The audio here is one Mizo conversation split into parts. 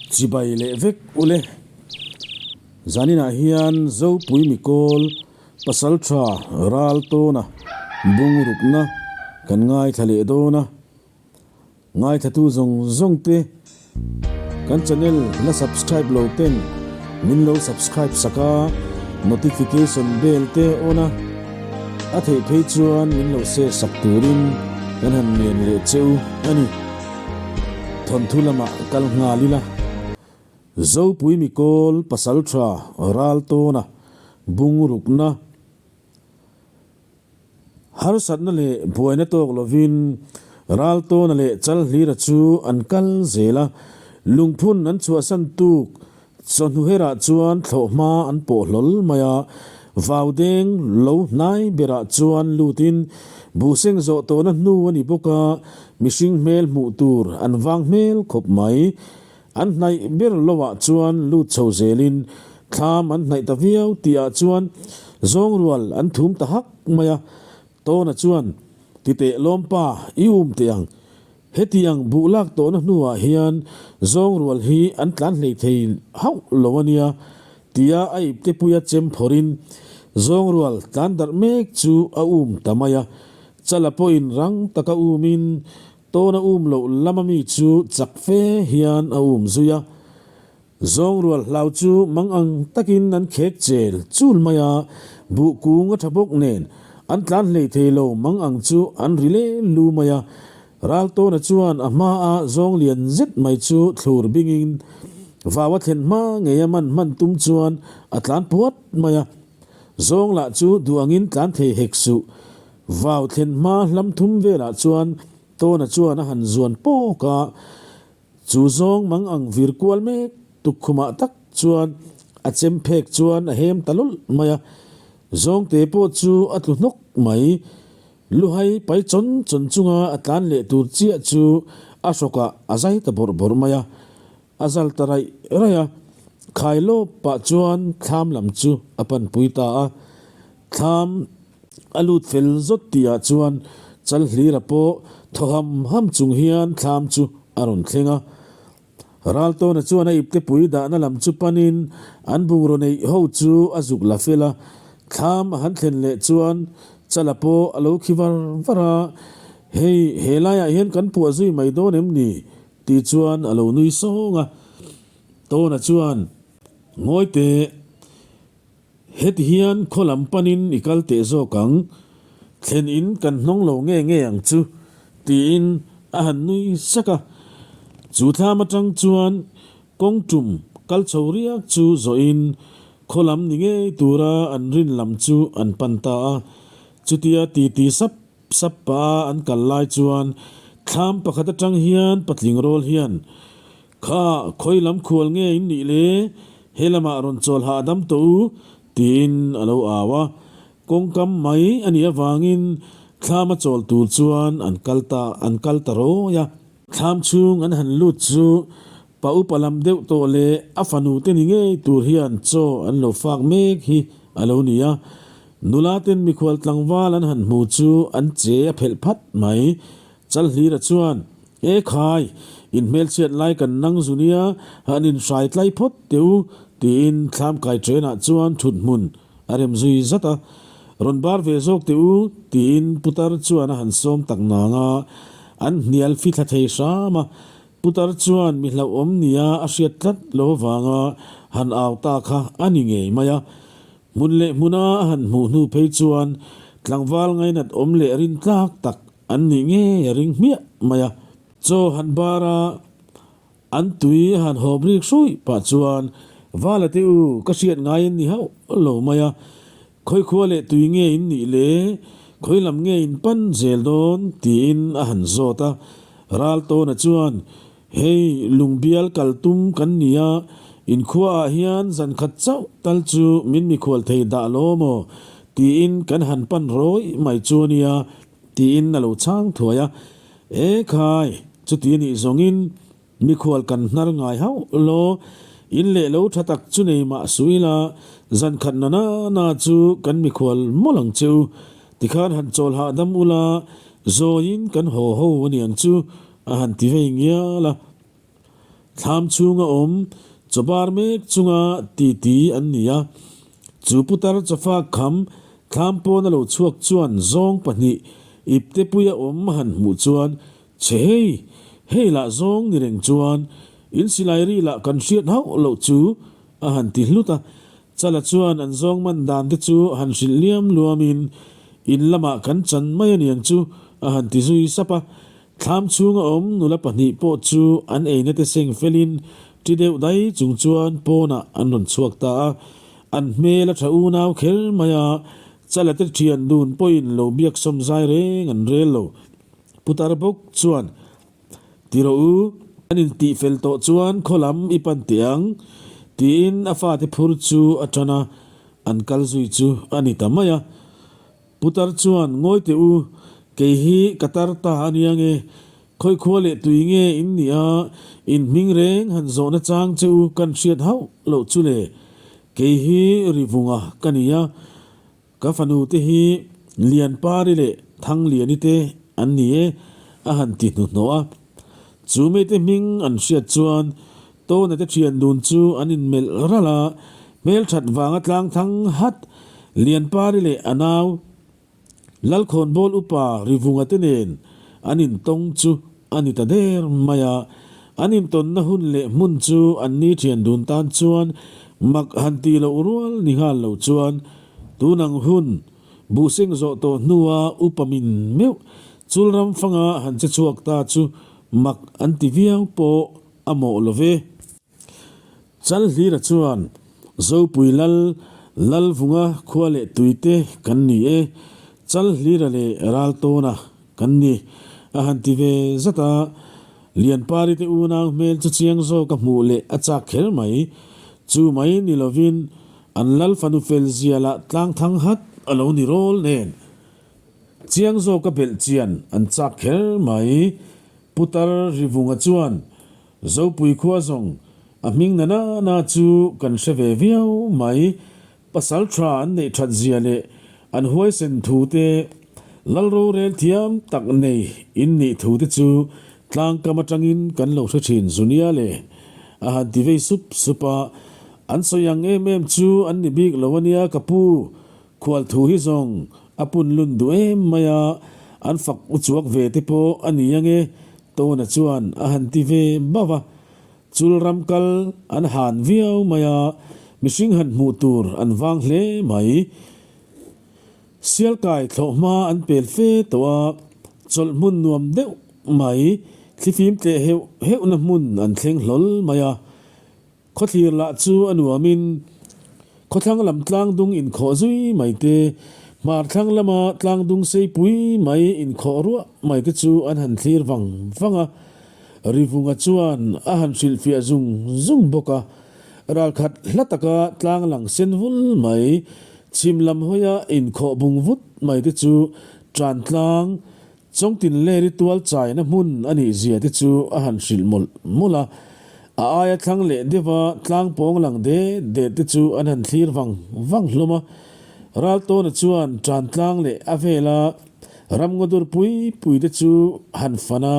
Chibai leh vek ule. Zaninah hian Zopui Mikawl Pasaltha ral tawna bungrukna kan ngaithla leh dawn a. Ngaithlatu zawng zawng te kan channel la subscribe lo ten min lo subscribe sak a, notification bell te on a, a theih phei chuan min lo share sak turin kan han ngen leh che u a ni. Thawnthu lamah kal nghal ila. Zopui Mikawl Pasaltha ral tawna bungrukna Harsatna leh buaina tawk lovin Raltawna leh Chalhlira chu an kal zel a, lungphun an chhuahsan tuk chawhnu herah chuan thlawhhma an pawh hlawl mai a, vaudeng lo hnai berah chuan lutin buhseng zawh tawhna hnu a ni bawk a, mihring hmel hmuh tur an vang hmel khawp mai. An hnaih ber loah chuan lut chho zelin thlam an hnaih ta viau tihah chuan zawng rual an thum ta hak mai a. Tawna chuan, Titeh lawmpa, i um teh ang. Hetiang buh lak tawhna hnuah hian zawng rual hi an tlan hlei thei hauh lo a nia, tia a iptepuia chem phawrhin zawng rual tlan darh mek chu a um ta mai a. Chala pawhin rang taka umin Tawna um loh lama mi chu chak fe hian a um zui a, zawng rual hlau chu mang ang takin an khek chel chul mai a, buh kung a tha bawk nen an tlan hlei thei lo mang ang chu an ri le lu mai a. Raltawna chuan a hmaa zawng lian zet mai chu thlur bingin vau a thlen hma ngei a man hman tum chuan a tlan puat mai a, zawng lah chu duh angin tlan thei hek suh. Vau thlen hma hlam thum velah chuan Tawna chuan a han zuan pawk a, chu zawng mang ang vir kual mek tukkhumah tak chuan a chem phek chuan a hem ta lawlh mai a, zawngte pawh chu a tlu hnawk mai. Luhai pai chawn chawn chunga a tlan leh tur chiah chu a hrawkah a zai ta bawrh bawrh mai a, a zal ta raih raih a, khai lawp pah chuan thlam lam chu a panpui ta a, thlam A lut fel zawt tihah chuan Chalhlira pawh thaw ham ham chung hian thlam chu a rawn thleng a. Raltawna chuan a iptepui dahna lam chu panin an bungraw neih ho chu a zuk la fel a. Thlam a han thlen leh chuan Chala pawh a lo khi var var a, Hei, he laiah hian kan puah zui mai dawn em ni? tih chuan a lo nui sawng a. Tawna chuan, Ngawi teh. Heti hian khaw lam panin i kal teh zawk ang, thlen in kan hnawng lo nge nge ang chu, tiin a han nui sak a. Chu thlam atang chuan kawng tum kal chho riak chu zawhin khaw lam ni ngei tura an rin lam chu an pan ta a. Chutia titi sap sap pah a an kal lai chuan thlam pakhat atang hian patling rawl hian Kha, khawi lam khual nge in nih le? He lamah rawn chawl hahdam tawh u, tiin a lo au a. Kawngkam mai a nih avangin thlam a chawl tur chuan an kal ta an kal ta rawi a. Thlam chhung an han lut chu pa upa lam deuh tawh leh a fanu te ni ngei tur hian chaw an lo fak mek hi a lo ni a. Nula ten mikhual tlangval an han hmu chu an che a phelh phat mai. Chalhlira chuan, E khai, in hmelchhiat lai kan nang zu nia, han inhrai tlai phawt teh u, tiin thlam kai ṭenah chuan ṭhut hmun a rem zui zat a. Rawn bar ve zawk teh u, tiin putar chuan a han sawm tak nang a, an hnial fithla thei hram a. Putar chuan mi hlauhawm nia a hriat tlat lo avanga han au ta kha a ni ngei mai a. Hmun leh hmuna a han hmuh hnu phei chuan tlangval ngainat awm leh rintlak tak An nih ngei a ring hmiah mai a. Chaw han bar a, an tui a han hawp rik hruih pah chuan Vala te u, ka hriat ngai in ni hauh lo mai a, khawi khua leh tui nge in nih le, khawi lam nge in pan zel dawn? tiin a han zawt a. Raltawna chuan, Hei, lungbial kal tum kan ni a, inkhuaah hian zan khat chauh tal chu min mikhual thei dah lo maw? tiin kan han pan rawih mai chu a nia, tiin a lo chhang thuai a. E khai, chuti a nih zawngin mikhual kan hnar ngai hauh law, in leh lo tha tak chu nei mah suh ila, zan khat na na na chu kan mikhual mawlh ang che u. Tikhan han chawl hahdam ula, zawiin kan haw ho a ni ang chu, A han ti vei ngial a. Thlam chhunga awm chawbar mek chunga titi an ni a. Chu putar chawfak kham thlam pawn a lo chhuak chuan zawng pahnih ipte puia awm han hmuh chuan, Che hei, hei lah zawng ni reng chuan in silai ri lah kan hriat hauh loh chu a han ti hlut a. Chala chuan an zawng man dan te chu han hrilh liam luamin in lamah kan chan mai a niang chu a han ti zui sap a. Thlam chhunga awm nula pahnih pawh chu an eina te seng felin ṭi deuh dai chung chuan pawnah an rawn chhuak ta a. An hmel a ṭha unau kher mai a, Chala te ṭhian dun pawhin lo biak sawm zai reng an rel lo. Putar bawk chuan, Ti rawh u, an intih fel tawh chuan khaw lam i pan teh ang, tiin a fate phur chu a ṭan a, an kal zui chu a ni ta mai a. Putar chuan, Ngawi teh u, kei hi ka tar ta a nia nge, khawikhua leh tui nge in nih a, in hming reng han zawhna chang che u kan hriat hauh loh chu le, kei hi Rivunga ka ni a, Ka fanu te hi Lianpari leh Thangliani te an ni e, a han ti hnuhnawh a. Chu mite hming an hriat chuan Tawna te thian dun chu an inmelh ralh a, hmelthat vanga tlang thang hat Lianpari leh a nau Lalkhawnbawl upa Rivunga te nen an intawng chu a ni ta der mai a. An intawnna hun leh hmun chu an ni thian dun tan chuan mak han tih loh rual ni nghal lo chuan Tun ang hun, buhseng zawh tawh hnua upa min meuh chul ram fanga han che chhuak ta chu mak an ti viau pawh a mawh lo ve. Chalhlira chuan, Zopui Lal, Lalvunga khua leh tuite kan ni e, Chalhlira leh Raltawna kan ni, a han ti ve zat a. Lianpari te unau hmel chu chiang zawk a hmuh leh a chak kher mai. Chu mai ni lovin An lal fanu fel zia lah tlang thang hat a lo ni rawl nen. Chiang zawka belh chian an chak kher mai. Putar Rivunga chuan Zopui khua zawng a hming na na na chu kan hre ve viau mai. Pasal tha an neih that zia leh an huaisen thu te, lal rorel thiam tak nei in nih thu te chu tlangkam atangin kan lo hre thin Zunia le a han ti vei sup sup a. An sawi ang em em chu an ni bik lo ania ka pu, khual thu hi zawng a pun lun duh em mai a, an fak u chuak ve te pawh a ni ange Tawna chuan a han ti ve bauh a. Chul ram kal an han viau mai a, mihring han hmuh tur an vang hle mai. Sialkai thlawh hma an pel fe tawh a, chawlh hmun nuam deuh mai, thlifim tleh heuh heuhna hmun an thleng hlawl mai a. Khawthlir lah chu a nuamin khawthlang lam tlangdung inkhawh zui mai te, hmar thlang lama tlangdung seipui mai inkhawh ruah mai te chu an han thlir vang vang a. Rivunga chuan a han hrilhfiah zung zung bawk a. Ralkhat hla taka tlang lang sen vul mai, chhim lam hawia inkhawh bung vut mai te chu tan tlang Chawngtin leri tual chaina hmun a nih zia te chu a han hrilh mawlh mawlh a, a aia thlang leh deuha tlang pawng lang det det te chu an han thlir vang vang hlawm a. Raltawna chuan tan tlang leh a vela ramngaw dur pui pui te chu han fan a,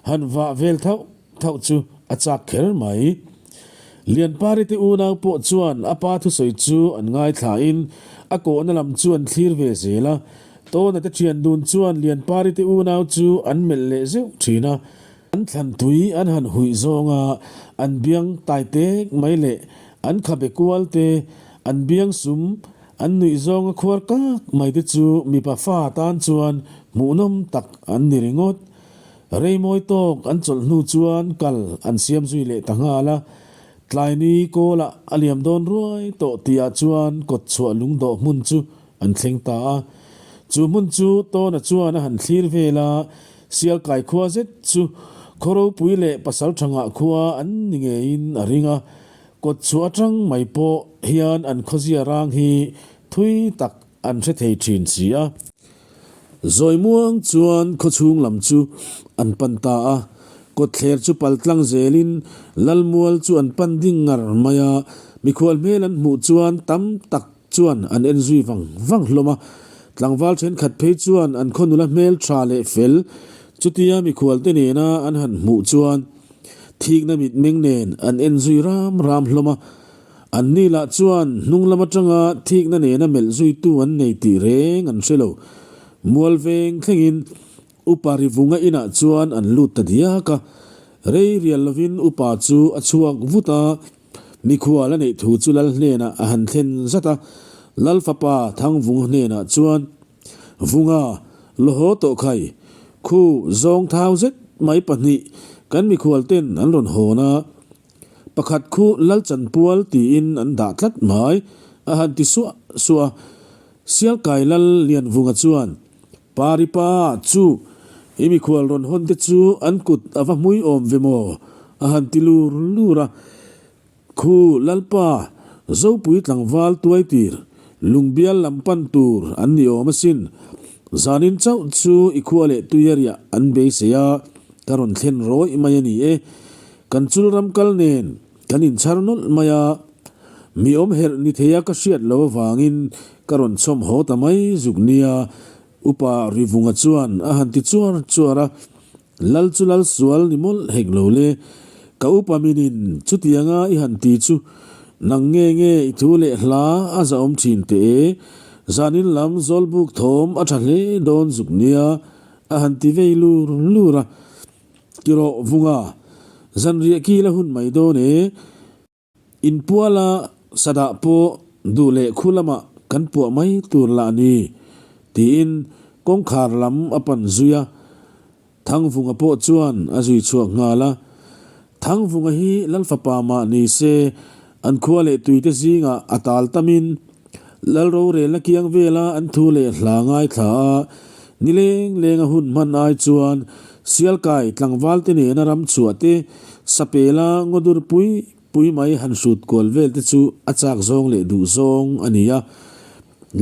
han vah vel thauh thauh chu a chak kher mai. Lianpari te unau pawh chuan a pa thusawi chu an ngaithlain a kawhna lam chu an thlir ve zel a. Tawna te thian dun chuan Lianpari te unau chu an melh leh zeuh thin a. An thlan tui an han huih zawnga an biang tai tek mai leh an khabe kual te, an biang sum an nuih zawnga khuar kak mai te chu mipa fa tan chuan hmuhnawm tak an ni ringawt. Reimawi tawk an chawlh hnu chuan kal an siam zui leh ta nghal a, tlaini kawlah a liam dawn ruai tawh tihah chuan kawt chhuah lungdawh hmun chu an thleng ta a. Chu hmun chu Tawna chuan a han thlir vel a, Sialkai khua zet chu khaw ropui leh pasal tha ngah khua an ni ngeiin a ring a, kawt chhuah atang mai pawh hian an khawzia rang hi thui tak an hre thei thin si a. Zawi muang chuan khawchhung lam chu an pan ta a, kawtthler chu pal tlang zelin Lalmual chu an pan ding ngar mai a, mikhual hmel an hmuh chuan tam tak chuan an en zui vang vang hlawm a, tlangval thenkhat phei chuan an khaw nula hmel tha leh fel chutia mikhual te nena an han hmuh chuan. Thikna mitmeng nen an en zui ram ram hlawm a, an ni lah chuan hnung lam atanga thikna nena melh zuitu an nei tih reng an hre lo. Mual veng thlengin Upa Rivunga inah chuan an lut ta diak a, rei rial lovin Upa chu a chhuak vut a, mikhual a neih thu chu Lal hnenah a han thlen zat a, Lal fapa Thangvunga hnenah chuan, Vunga, la haw tawh khai, khu zawng thau zet mai pahnih kan mikhual ten an rawn hawn a, pakhat khu Lal Chanpual tiin an dah tlat mai, a han ti suah suah a. Sialkai Lal Lianvunga chuan, Paripa chu i mikhual rawn hawn te chu an kut a va hmui awm ve maw? a han ti lur lur a. Khu Lalpa, Zopui tlangval tuai tir, lungbial lam pan tur an ni awm asin. Zanin chauh chu i khua leh tui a riah an beisei a, ka rawn thlen rawih mai a ni e. Kan chul ram kal nen kan inchhar nawlh mai a, mi awm herh ni theia ka hriat lo avangin ka rawn chhawm haw ta mai zuk nia, Upa Rivunga chuan a han ti chuar chuar a. Lal chu lal sual ni mawlh hek lo le. Ka upa minin chutianga i han ti chu nang nge nge i thu leh hla a zahawm thin teh e. Zanin lam zawlbuk thawm a tha hle dawn zuk nia a han ti vei lur lur a. Tirawh Vunga, zanriah kil a hun mai dawn e. Inpuala sadah pawh duh leh khu lamah kan puah mai tur lah a ni, tiin kawngkhar lam a pan zui a. Thangvunga pawh chuan a zui chhuak nghal a. Thangvunga hi Lal fapa mah ni se, an khua leh tuite zingah a tal tamin Lal rorelna kiang vela an thu leh hla ngaithla a, ni leng lenga hun hman ai chuan Sialkai tlangvalte nena ram chhuah te, Sapela ngawdur pui pui mai han hrut kual vel te chu a chak zawng leh duh zawng a ni a.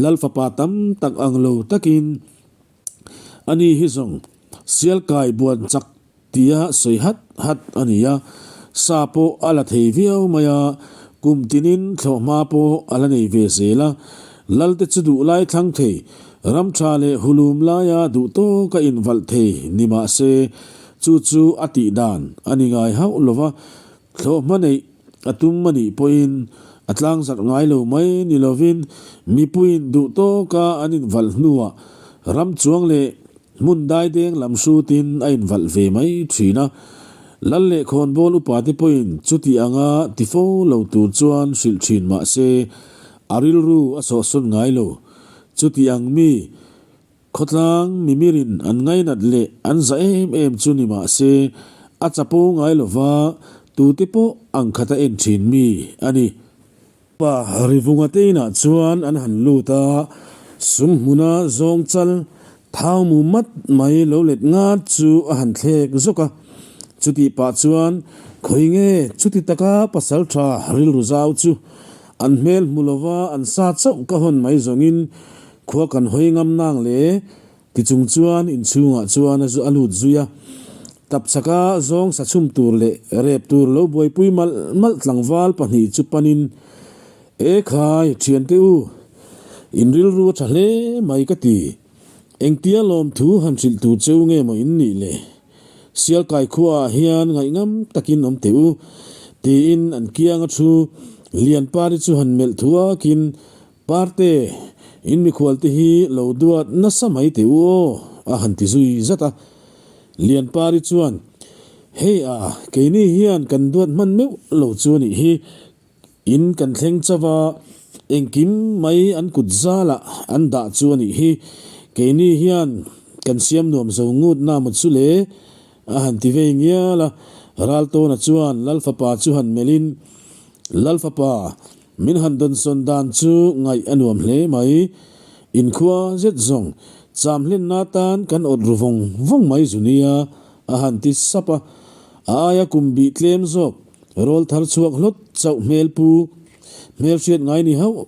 Lal fapa tam tak ang lo takin ani hi zawng Sialkai buan chak Tia sawi hat hat a ni a, sa pawh a la thei viau mai a, kum tinin thlawhhma pawh a la nei ve zel a. Lalte chu duh lai thlang thei, ram tha leh hulum laia duh tawka invalh thei ni mah se, chu chu a tih dan a ni ngai hauh lo va, thlawhhma neih a tum a nih pawhin a tlangzarh ngai lo mai ni lovin mipuiin duh tawka an invalh hnuah ram chuang leh Hmun daideng lam hrutin a invalh ve mai thin a, Lal leh khawnbawl upate pawhin chuti anga ti fo lo tur chuan hrilh thin mah se, a rilru a sawhsawn ngai lo. Chuti ang mi, khawtlang mimirin an ngainat leh an za em em chu ni mah se, a chapo ngai lo va, tute pawh ang khata en thin mi a ni. Pa Rivunga te inah chuan an han lut a, sum hmuna zawng chal thau mu mat mai lo let ngat chu a han thlek zawk a. Chutih pah chuan khawi nge chuti taka pasal tha rilru zau chu an hmel hmu lova an sa chauh ka hawn mai zawngin khua kan hawi ngam nang le Ti chung chuan inchhungah chuan a zu a lut zui a, tapchhaka zawng sa chhum tur leh rep tur lo buaipui malh malh tlangval pahnih chu panin, E khai, thiante u, in rilru a tha hle mai ka ti. Engtia lawmthu han hrilh tur cheu nge maw in nih le? Sialkai khuaah hian ngaihngam takin awm teh u, tiin an kianga thu Lianpari chu han melh thuakin, Parte, in mikhual te hi lo duat nasa mai teh u aw, a han ti zui zat a. Lianpari chuan, Hei a, keini hian kan duat hman meuh lo chu a nih hi. In kan thleng chauh a, engkim mai an kut zalah an dah chu a nih hi. Keini hian kan siam nuam zo ngut na maw chu le, a han ti vei ngial a. Raltawna chuan Lalfapa chu han melhin, Lalfapa, Min han dawnsawn dan chu ngaih a nuam hle mai. Inkhua zet zawng cham hlenna tan kan awt ru vawng vawng mai zu nia, a han ti sap a. A aia kum bih tlem zawk, rawl thar chhuak hlawt chauh hmel pu, hmel hriat ngai ni hauh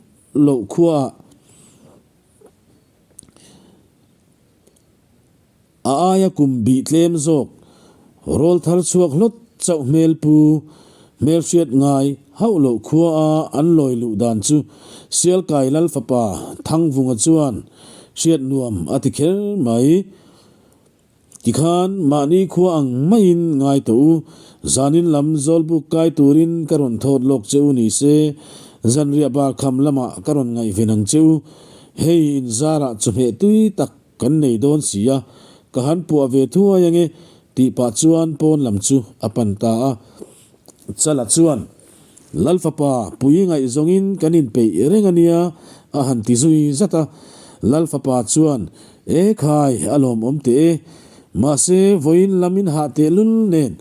loh khuaah, A aia kum bih tlem zawk, rawl thar chhuak hlawt chauh hmel pu, hmel hriat ngai hauh loh khua a an lawi luh dan chu Sialkai Lal fapa Thangvunga chuan hriat nuam a ti kher mai. Tikhan mahni khua ang maiin ngai tawh u, zanin lam zawlbuk kai turin ka rawn thawt lawk che u ni se, zanriah bar kham lamah ka rawn ngaihven ang che u. Hei inzarah chawhmeh tui tak kan nei dawn si a, ka han puah ve thuai ange tih pah chuan pawn lam chu a pan ta a. Chala chuan, Lal fapa, pui ngaihzawngin kan inpeih reng a nia, a han ti zui zat a. Lal fapa chuan, E khai, a lawmawm teh e. Mahse, vawiin lam in hah tehlul nen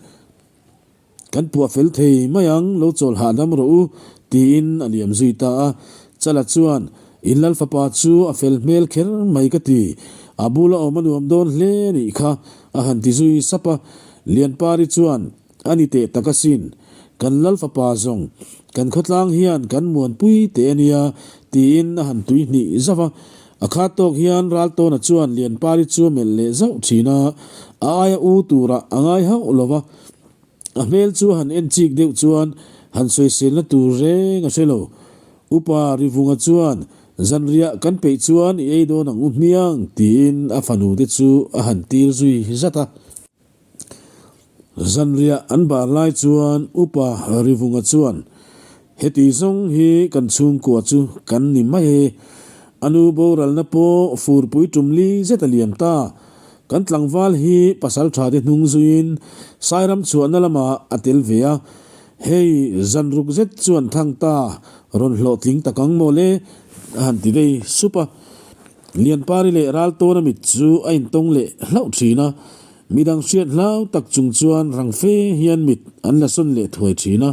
kan puah fel thei mai ang, lo chawl hahdam rawh u, tiin a liam zui ta a. Chala chuan, In Lal fapa chu a fel hmel kher mai ka ti, a bula awm a nuam dawn hle a nih kha, a han ti zui sap a. Lianpari chuan, A ni teh tak asin, kan Lal fapa zawng, kan khawtlang hian kan muanpui teh a nia, tiin a han tui hnih zauh a. A khat tawk hian Raltawna chuan Lianpari chu a melh leh zauh thin a, a aia u turah a ngai hauh lo va. A hmel chu a han en chik deuh chuan han sawiselna tur reng a hre lo. Upa Rivunga chuan, Zanriah kan peih chuan i ei dawn ang u hmiang, tiin a fanu te chu a han tir zui zat a. Zanriah an bar lai chuan Upa Rivunga chuan, Heti zawng hi kan chhungkua chu kan ni mai e. A nu boralna pawh furpui tum li zet a liam ta. Kan tlangval hi pasal tha te hnung zuiin Sairam chhuahna lamah a tel ve a. Hei zanruk zet chuan thang ta rawn hlawhtling tak ang maw le? a han ti vei sup a. Lianpari leh Raltawna mit chu a intawng leh hlauh thin a, midang hriat hlau tak chung chuan rang fe hian mit an la sawn leh thuai thin a.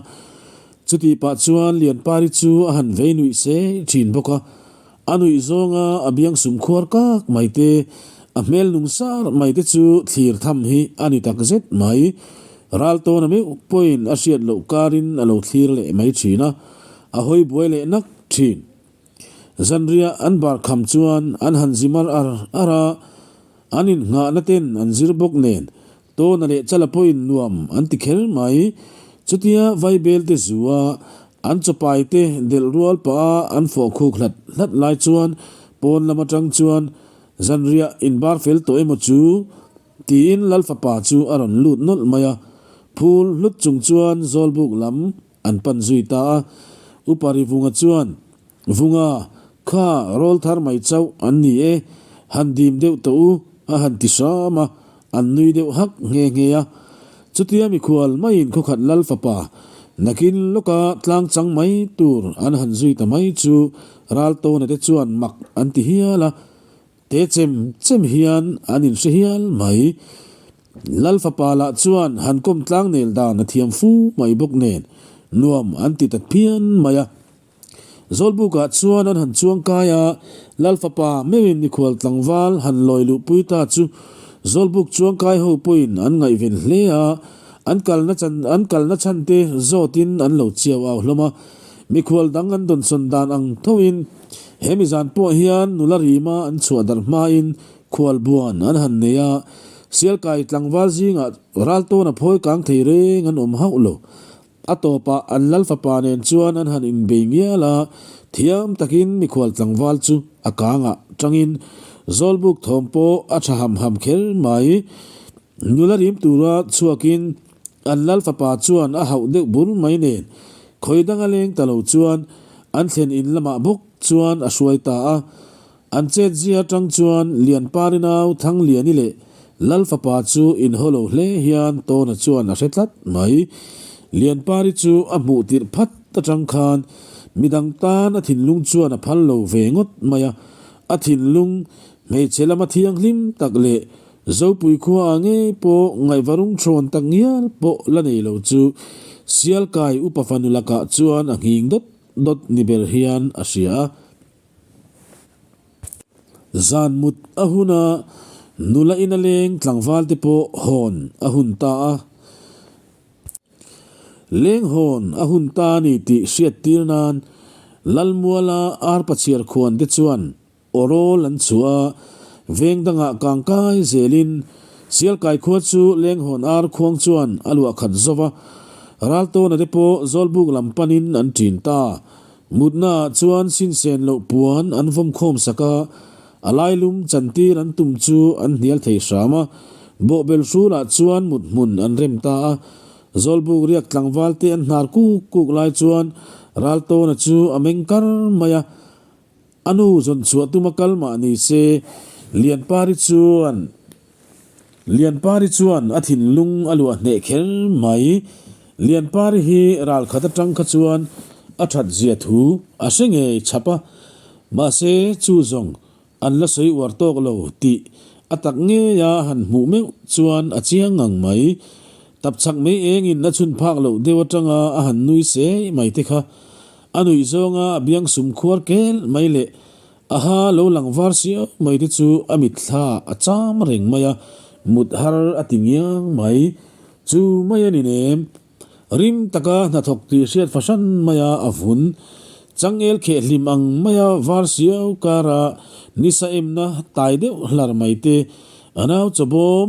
Chutih pah chuan Lianpari chu a han vei nuih se thin bawk a, a nuih zawnga a biang sum khuar kak mai te, a hmel nung sar mai te chu thlir tham hi a ni tak zet mai. Raltawna meuh pawhin a hriat loh karin a lo thlir leh mai thin a, a hawi buai leh nak thin. Zanriah an bar kham chuan an han zi mar ar ar a, an innghahna ten an zir bawk nen Tawna leh Chala pawhin nuam an ti kher mai. Chutia Vaibel te zua an chawpai te delh rual pah a an fawh khuk hlat hlat lai chuan pawn lam atang chuan Zanriah inbar fel tawh emaw chu tiin Lal fapa chu a rawn lut nawlh mai a, phul hlut chung chuan Zawlbuk lam An pan zui ta a, Upa Rivunga chuan, Vunga, kha rawl thar mai chauh an ni e, han dim deuh tawh u, a han ti hram a, an nui deuh hak nghe nghe a. Chutia mikhual maiin khawkhat lal fapa, nakin lawka tlang chang mai tur an han zui ta mai chu Raltawna te chuan mak an ti hial a, Te chem chem hian an inhre hial mai. Lal fapa lah chuan han kawm tlang nel dan a thiam fu mai bawk nen nuam an ti ta phian mai a. Zawlbukah chuan an han chuang kai a, Lal fapa meuhin mikhual tlangval han lawi luhpui ta chu Zawlbuk chuang kai ho pawhin an ngaihven hle a, an kalna chan an kalna chhan te zawtin an lo chiau au hlawm a. Mikhual dang an dawnsawn dan ang thoin He mizan pawh hian nula rima an chhuah darh hmain khual buan an han nei a, Sialkai tlangval zingah Raltawna phawi kang thei reng an awm hauh lo. A tawpah an lal fapa nen chuan an han inbei ngial a, thiam takin mikhual tlangval chu a kangah tangin Zawlbuk thawm pawh a tha ham ham kher mai. Nula rim tura chhuakin an lal fapa chuan a hauh deuh bur mai nen khawi danga leng ta lo chuan An thlen in lamah bawk chuan a hruai ta a, an chet zia atang chuan Lianpari nau Thangliani leh Lal fapa chu inhaw lo hle hian Tawna chuan a hre tlat mai. Lianpari chu a hmuh tirh phat atang khan midang tan a thinlung chuan a phal lo ve ngawt mai a, a thinlung hmeichhe lama thianghlim tak leh Zopui khua ah ngei pawh ngaihvarung thawn tak ngial pawh la nei lo chu Sialkai upa fanu lakah chuan a nghing dawt dawt ni ber hian a hria a. Zan mut a hun a, nula ina leng tlangval te pawh hawn a hun ta a. Leng hawn a hun ta a ni tih hriat tir nan Lalmuala arpa chhiar khuan te chuan Aw rawl an chhuah a, veng dangah kang kai zelin Sialkai khua chu Lenghawn ar khuang chuan a luah khat zo va, Raltawna te pawh Zawlbuk lam panin an ṭin ta. Mutnaah chuan sinsen loh puan an vawm khawm sak a, a lailum chantir an tum chu an hnial thei hram a. Bawhbel hrulah chuan mut hmun an rem ta a. Zawlbuk riak tlangval te an hnar kuk kuk lai chuan Raltawna chu a meng kar mai a. A nu zawn chhuah tuma kal mah ni se Lianpari chuan Lianpari chuan a thinlung a luah hneh kher mai. Lianpari hi ral khat atang kha chuan a that zia thu a hre ngei chhap a, mahse chu zawng an la sawi uar tawk lo tih a tak ngeia han hmuh meuh chuan a chiang ngang mai. Tapchhak mei engin a chhun phak loh deuh atanga a han nui sei mai te kha a nuih zawnga a biang sum khuar kel mai leh A ha lo lang var siau mai te chu a mitthla a cham reng mai a, mut har a ti ngiang mai. Chu mai a ni nem. Rim taka hnathawk tih hriat fahran maia a vun. Changel kheh hlim ang maia var siau kara nisa emna tai deuh hlar mai te, a nau chawbawm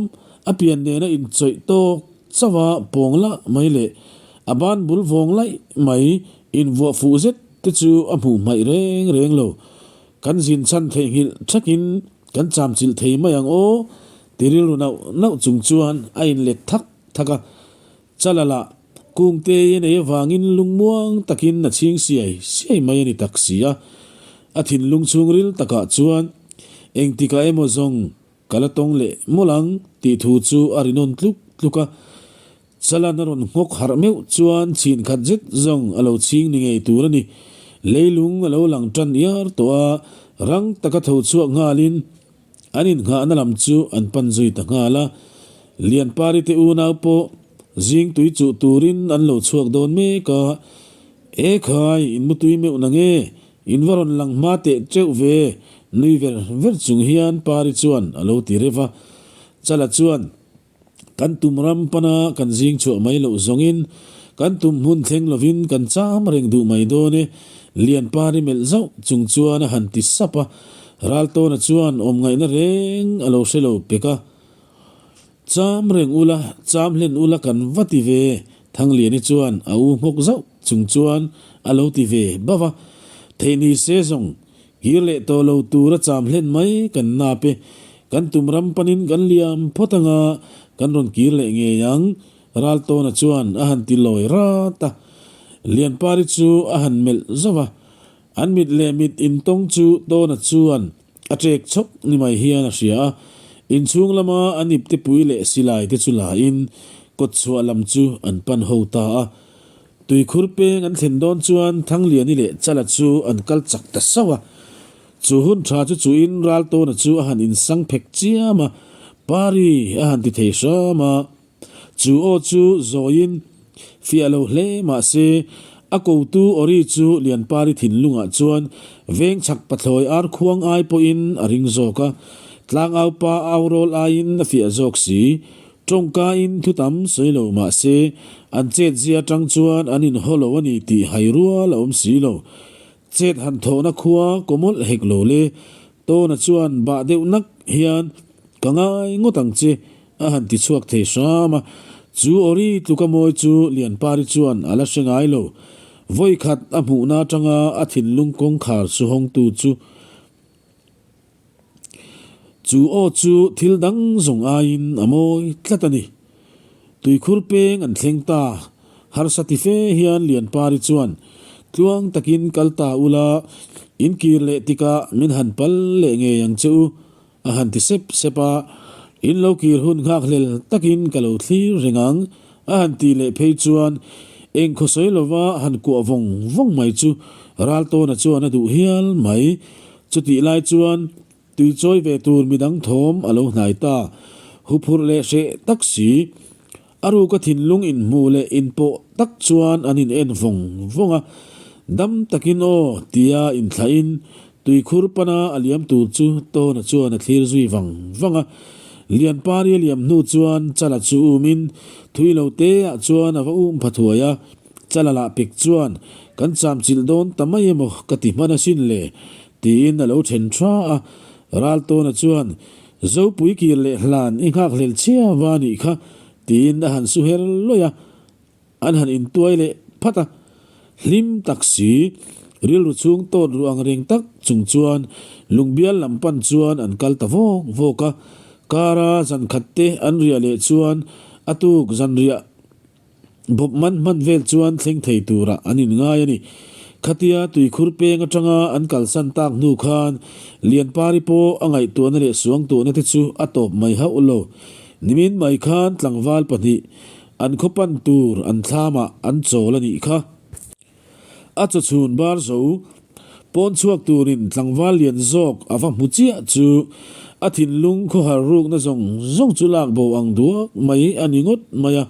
a pian nena inchawih tawk chauh a pawng lah mai leh a ban bul vawng laih mai invuah fuh zet te chu a hmuh hmaih reng reng lo. Kan zin chhan theihnghilh thakin kan cham chilh thei mai ang aw ti rilru nauh nauh chung chuan a inlet thak thak a. Chalala Kungtei a nei avangin lungmuang takin a chhing siai siai mai a ni tak si a. A thinlung chhungril takah chuan engtikah emaw zawng Ka la tawng leh mawlh ang tih thu chu a ri nawn tluk tluk a. Chalan a rawn nghawk harh meuh chuan chhin khat zet zawng a lo chhing ni ngei tur a ni. Leilung a lo lang tan iar tawh a, rang taka tho chhuak nghalin an innghahna lam chu an pan zui ta nghal a. Lianpari te unau pawh zing tui chuh turin an lo chhuak dawn mek a. E khai, in mutui meuh na nge? In va rawn lang hma teh teuh ve, nui ver ver chung hian Pari chuan a lo ti rev a. Chala chuan, Kan tum ram pana kan zing chhuah mai loh zawngin kan tum hmun thleng lovin kan cham reng duh mai dawn e, Lian Pari melh zauh chung chuan a han ti sap a. Raltawna chuan awm ngaihna reng a lo hre lo pek a. Cham reng ula, cham hlen ula kan va ti ve, Thangliani chuan a u nghawk zauh chung chuan a lo ti ve bauh a. Theih ni se zawng, kir leh tawh lo tura cham hlen mai kan nap e. Kan tum ram panin kan liam phawt anga kan rawn kir leh ngei ang, Raltawna chuan a han ti lawi rat a. Lianpari chu a han melh zauh a. An mit leh mit intawng chu Tawna chuan a ṭek chhawk ni mai hian a hria a, inchhung lama an iptepui leh silai te chu la in kawtchhuah lam chu an pan ho ta a. Tuikhur peng an thlen dawn chuan Thangliani leh Chala chu an kal chak ta sauh a. Chu hun tha chu chuin Raltawna chu a han insang phek chiam a, Pari a han ti thei hram a. Chu aw chu zawiin fiah lo hle mah se, a kotu awri chu Lianpari thinlungah chuan veng chhak pathlawi ar khuang ai pawhin a ring zawk a, tlangaupa au rawl aiin a fiah zawk si. Tawngkain thu tam sawi lo mah se, an chetzia atang chuan an inhaw lo a ni tih hai rual a awm si lo. Chet han thawhna khua kaw mawlh hek lo le. Tawna chuan bah deuh nak hian, Ka ngai ngawt ang che, A han ti chhuak thei hram a, chu awri tluka mawi chu Lianpari chuan a la hre ngai lo. Vawi khat a hmuhna atanga a thinlung kawngkhar chu hawngtu chu chu aw chu thil dang zawng aiin a mawi tlat a ni. Tuikhur peng an thleng ta, harsa ti fe hian Lianpari chuan tluang takin kal ta ula, in kir leh tikah min han pal leh ngei ang che u, A han ti sep sep a, In lo kir hun nghakhlel takin ka lo thlir reng ang, a han tih leh phei chuan eng khawsawi lova han kuah vawng vawng mai chu Raltawna chuan a duh hial mai. Chutih lai chuan tui chawi ve tur midang thawm a lo hnai ta, huphurh leh hreh tak si. A ruka thinlung inhmuh leh inpawh tak chuan an in en vawng vawng a, dam takin aw tia inthlahin tuikhur pana a liam tur chu Tawna chuan a thlir zui vang vang a. Lianpari a liam hnu chuan Chala chu umin thui lo te ah chuan a va um pha thuai a, Chala lah pek chuan kan cham chilh dawn ta mai emaw ka ti hman asin le tiin a lo then tha a, Raltawna chuan Zopui kir leh hlan i nghakhlel chhia va nih kha, tiin a han su her lawih a, an han intuai leh phat a. Hlim tak si, rilru chhung tawt ru ang reng tak chung chuan Lungbial lam pan chuan an kal ta vawk vawk a. Kara zan khat te an riah leh chuan a tuk zan riah bawp man hman vel chuan thleng thei turah an inngai a ni. Khatia tuikhur peng atanga an kalsan tak hnu khan Lianpari pawh a ngaihtuahna leh suangtuahna te chu a tawp mai hauh lo. Nimin mai khan tlangval pahnih an khaw pan tur an thlamah an chawl a nih kha. A chawchhun bar zo pawn chhuak turin tlangval lian zawk a va hmu chiah chu a thinlung khawhar rukna zawng zawng chu lak bo ang duak mai a ni ngawt mai a,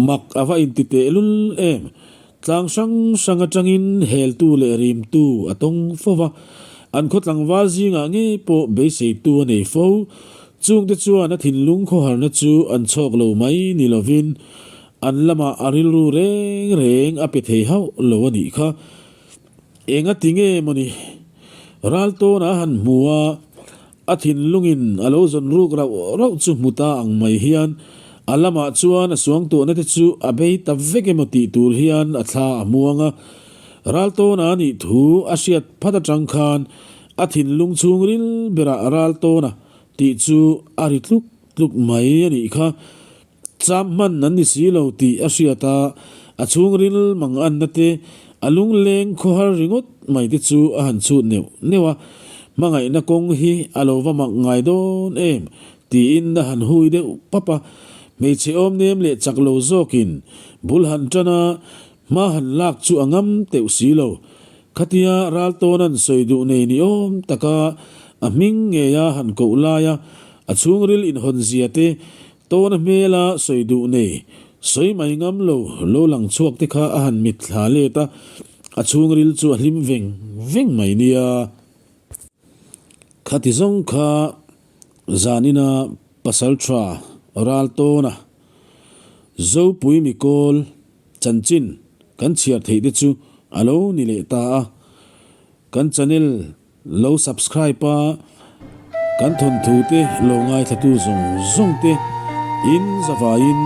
mak a va inti tehlul em. Tlang hrang hrang atangin heltu leh rimtu a tawng fo va, an khaw tlangval zingah ngei pawh beiseitu a nei fo. Chungte chuan a thinlung khawharna chu an chhawk lo mai ni lovin An lamah a rilru reng reng a pe thei hauh lo a nih kha. Enga ti nge mawni? Raltawn a han hmu a, a thinlungin a lo zawn ruk rauh rauh chu hmu ta ang mai hian a lamah chuan a suangtuahna te chu a bei ta vek emaw tih tur hian a thla a hmuang a. Raltawn a nih thu a hriat phat atang khan a thinlung chhungril berah Raltawna tih chu a ri tluk tluk mai a nih kha. Cham hman an ni si lo tih a hriat a, a chhungril mang anna te, a lungleng khawhar ringawt mai te chu a han chhut neuh neuh a, hmangaihna kawng hi a lo va mak ngai dawn em tiin a han hui deuh pap a, hmeichhe awm nem leh chak lo zawkin bul han tan a, hma han lak chu a ngam teuh si lo. Khatia Raltawna'n sawi duh nei ni awm taka a hming ngeia han koh laia a chhungril inhawn zia te Tawna hmela sawi duh nei, sawi mai ngam lo, lo lang chhuak te kha a han mit thla let a, a chhungril chu a hlim veng veng mai nia. Khati zawng kha zanina Pasaltha Raltawna Zopui Mikawl chanchin kan chhiar theih te chu a lo ni leh ta a, kan channel Lo subscribe a, kan thawnthu te lo ngaithlatu zawng zawng te in zavaiin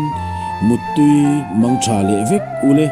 muttui mang tha leh vek ule.